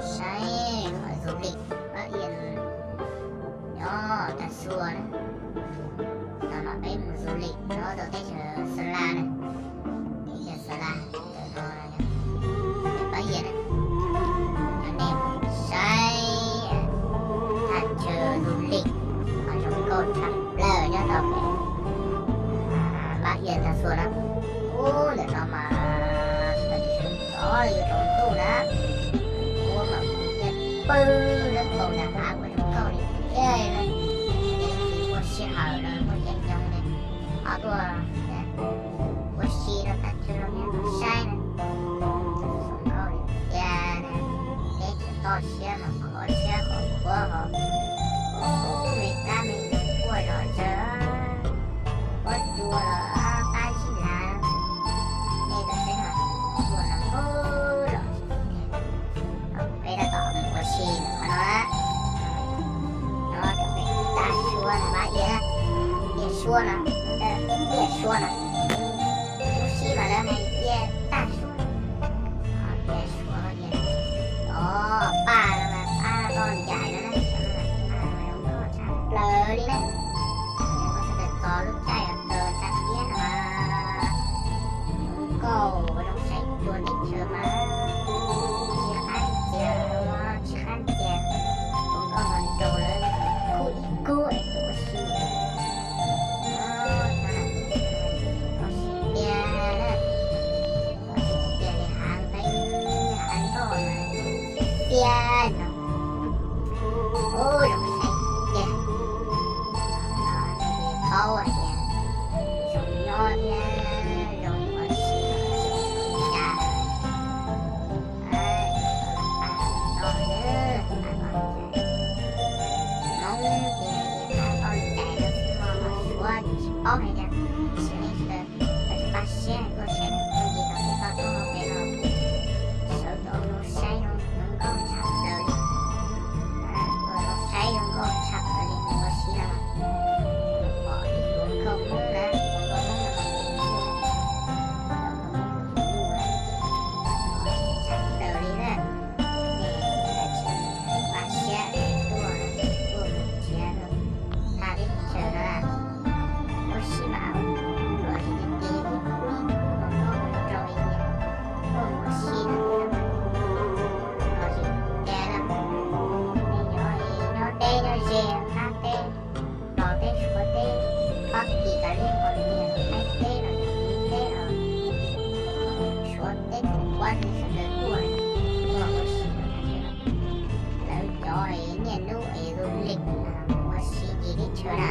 Saib qhov du lịch Pab Yaj nyob Tag Xua na. Hnub no peb mus du lịch nyob rau teb chaws Sa La na. Teb chaws Sa La, ntawm no yog Pab Yaj na. Coj nej mus saib thaj chaw du lịch, qhov zoo nkauj tshaj plaws nyob rau pem Pab Yaj Tag Xua na. Ub, ntawm no mas tseem tsov yuav tsaus ntuj na. Ua mas kuv cia pw lawm, npau nram hav ua zoo nkauj li thiab na. Ua sij hawm no muaj caij nyoog ne, ho tuaj ua si rau thaj chaw no saib na. Zoo nkauj li thiab na. Teb chaws toj siab mas khov siab khov khuav ho. Ub, me kab me noog quaj zom zaws, quaj cua los qab zib lav. Nej tuaj saib mas quaj no quaj zom zaws. Peb tab tom mus ua si qhov no na. No cov pem Tag Xua no, Pab Yaj, Yaj Suav no, Yaj Suav no. Lub sij mas lawv hais Yaj Tag Xua, Yaj Suav, Yaj, o, paj no mas paj toj ncaim no na, paj no zoo nkauj tshaj plaws li na. Sawv daws txog lub caij uas taws tsa tiab no mas zoo nkauj, zoo saib cua teb chaws mas tsis qab ntxias, tsis qab ntxias, zoo nkauj mas nraus lawv khub ib kub es tus ua si. Zoo tiag, zoo tiag li hav nqeeb hav nroj mas tiag no. Ub, zoo saib tiag. Paub hais tias zoo nyob thiab zoo ua si cas. Hmoob ces toj ncaim no xwb, ho Suav tsis paub hais tias, sim neej sawv daws tsis npaj siab tuaj saib, tuaj ncig tom tej toj roob hauv pes no, sawv tau zoo saib zoo nkauj tshaj plaws li. Tuaj zoo saib zoo nkauj tshaj plaws li mus ua si no, pom ib hluas nkauj Hmoob na, hluas nkauj Hmoob no, tshaj plaws li na. Npaj siab tuaj, tuaj mus nrhiav thaj teb chaws no na. Ua si mas ua si tiag tiag, ib khub ib khub los noj los rau li tiag. Tuaj mus ua si no, los sis tias na, nej nyob, nyob deb nyob ze, qab teb, los teb Suav teb, Fab Kis tas li qhov tiag, Thaib teb los yog Thaib teb los, Suav teb, Kuab teb, sawv daws tuaj, tuaj ua si no. Lawv cov niaj hnub es du lịch ua si ncig teb chaws na,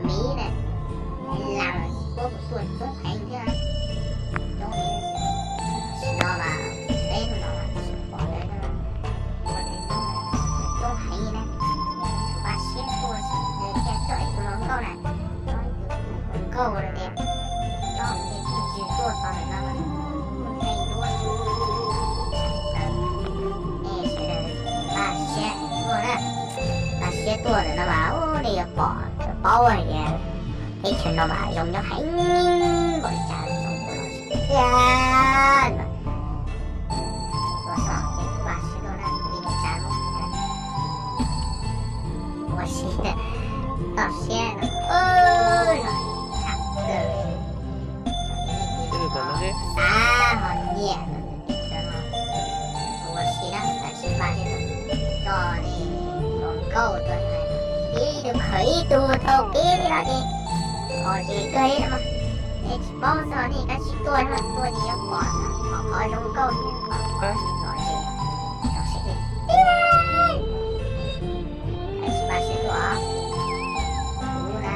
Miv na, Laas, Kuab kuj tuaj coob heev thiab. Coob heev, tam sim no mas peb hnub no mas tsis pom lawv coob heev na. Npaj siab tuaj, coj ib tug hluas nkauj na, coj ib tug hluas nkauj no tias, coj nej tsis tuaj txog ntawm no, nej tuaj, nej sawv daws npaj siab tuaj na. Npaj siab tuaj ntawm no mas nej yuav pom, paub hais tias teb chaws no mas zoo nyob heev npaum li cas, zoo npaum li cas. Tuaj txog ces npaj siab tuaj na, li tsav ua si, toj siab no, tshaj plaws li. Xav ho nyiam no, ua si na, tsis npaj siab tuaj, coj li hluas nkauj tuaj, ib tug khaws ib tug tau kev li no ces, ho tsis tuaj li no, nej tsis paub xwb, nej kav tsij tuaj, tuaj ces yuav pom qhov zoo nkauj thiab qhov no ces, zoo siab tiag tiag. Tsis npaj siab tuaj, kuv na,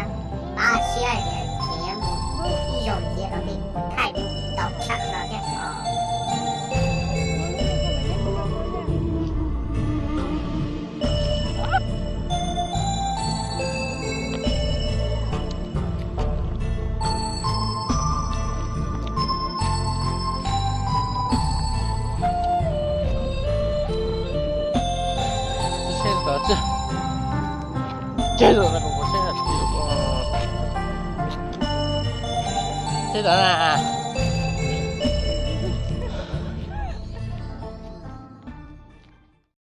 npaj siab tias yuav mus ib zaug ntxiv rau tej thaij ntau tshaj no thiab os. Ces tom na,